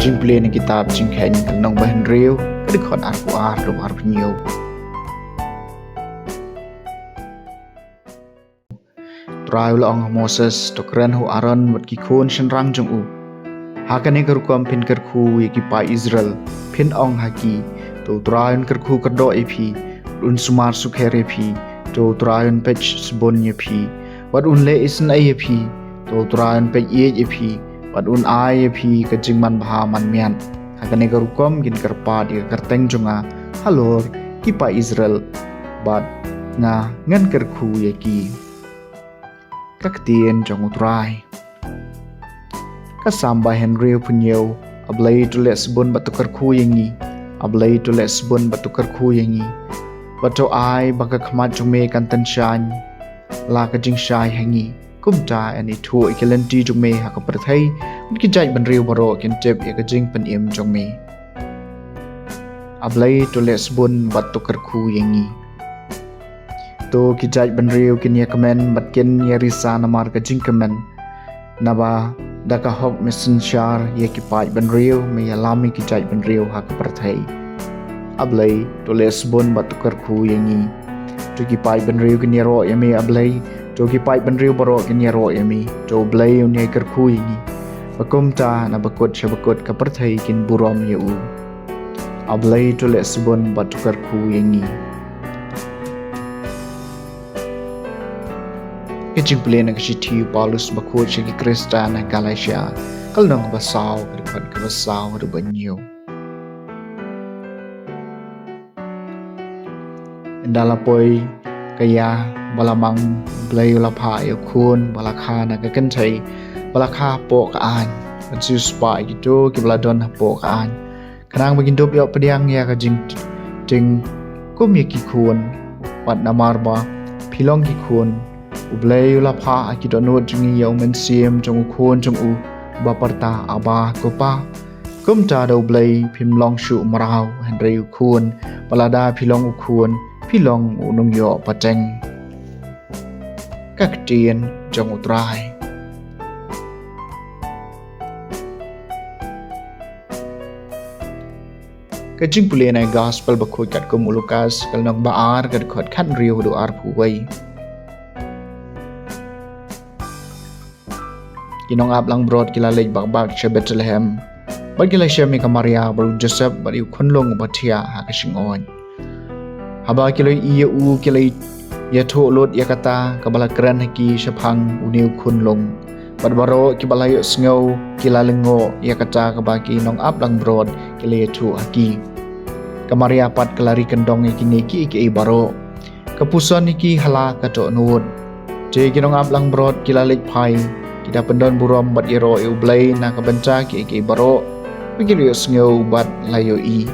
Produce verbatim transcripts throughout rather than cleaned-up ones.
Jingpule na kitab Jingkheiñ ka lynnong ba hynriew, ka dkhot arphew ar haduh arphew hynñiew. Trai u la ong ha Moses, to kren ha u Aaron bad ki khun shynrang jong u. Ha kane ka rukom phin kyrkhu ïa ki paid Israel, phin ong ha ki, to U Trai un kyrkhu kyrdoh ïa phi, un sumar sukher ïa phi, to U Trai un peit shibun ïa phi, bad un leh isynei ïa phi, to U Trai un peit ïeit ïa phi, bad un ai ïa phi ka jingmanbha manmiat. Ha kane ka rukom kin kyrpad ïa ka kyrteng jong nga halor ki paid Israel, bad nga ngan kyrkhu ïa ki. Ka ktien jong U Trai. Ka Salm ba hynriewphew hynñiew. A Blei to leh shibun bad to kyrkhu ïa ngi. A Blei to leh shibun bad to kyrkhu ïa ngi. Bad to ai ba ka khmat jong me kan tyngshaiñ la ka jingshai ha ngi. Kumta yn ithuh ïa ki lynti jong me ha ka pyrthei, bad ki jaitbynriew baroh kin tip ïa ka jingpynim jong me. A Blei to leh shibun bad to kyrkhu ïa ngi. To ki jaitbynriew kin ïakmen bad kin ïarisa namar ka jingkmen. Naba da ka hok me synshar ïa ki paid bynriew, me ïalam ïa ki jaitbynriew ha ka pyrthei. A Blei to leh shibun bad to kyrkhu ïa ngi. To ki paid bynriew kin ïaroh ïa me A Blei, to ki paid bynriew baroh kin ïaroh ïa me, to U Blei un ïai kyrkhu ïa ngi. Ba kumta na bakut sha bakut ka pyrthei kin burom ïa u. A Blei to leh shibun bad to kyrkhu ïa ngi. Ka jingpule na ka shithi u Paulus bakhuid sha ki Khristan ha Galatia, ka lynnong ba saw, ka dkhot kaba saw haduh ba hynñiew. Ynda la poi ka ïa ba la mang, Blei u la phah ïa u Khun ba la kha na ka kynthei ba la kha hapoh ka aiñ, ban siewspah ïa kito kiba la don hapoh ka aiñ, khnang ba kin dup ïoh pdiang ïa ka jingtieng kum ïa ki khun. Bad namar ba phi long ki khun, U Blei u la phah ha ki dohnud jong ngi ïa u Mynsiem jong u Khun jong u, ba pyrta, Abba, ko Pa. Kumta da U Blei phim long shuh u mraw, hynrei u khun, ba lada phi long u khun, phi long u nongïoh pateng. Ka ktien jong U Trai. Ka jingpule na ka Gospel bakhuid katkum u Lukas, ka lynnong ba ar, ka dkhot khathynriew haduh arphew wei. Ki nongap langbrot ki la leit bak bak sha Bethlehem, bad ki la shem ïa ka Maria bad u Joseph bad ïa u khunlung uba thiah ha ka shyngoid. Haba ki la ïohi ïa u, ki la ïathuh lut ïa kata kaba la kren ha ki shaphang une u khunlung. Bad baroh kiba la ïohsngew ki la lyngngoh ïa kata kaba ki nongap langbrot ki la ïathuh ha ki. Ka Maria pat ka la ri kyndong ïa kine kiei kiei baroh, ka puson ïa ki ha la ka dohnud. Te ki nongap langbrot ki la leit phai, ki da pyndonburom bad ïaroh ïa U Blei na ka bynta kiei kiei baroh ba ki la ïohsngew bad la ïohi.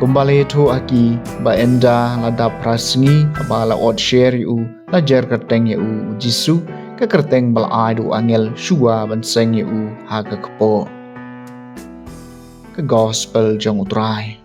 Kumba la ïathuh ha ki, ba ynda la dap phra sngi, haba la ot sher ïa u, la jer kyrteng ïa u, U Jisu, ka kyrteng ba la ai da u angel shuwa ban seng ïa u ha ka kpoh. Ka Gospel jong U Trai.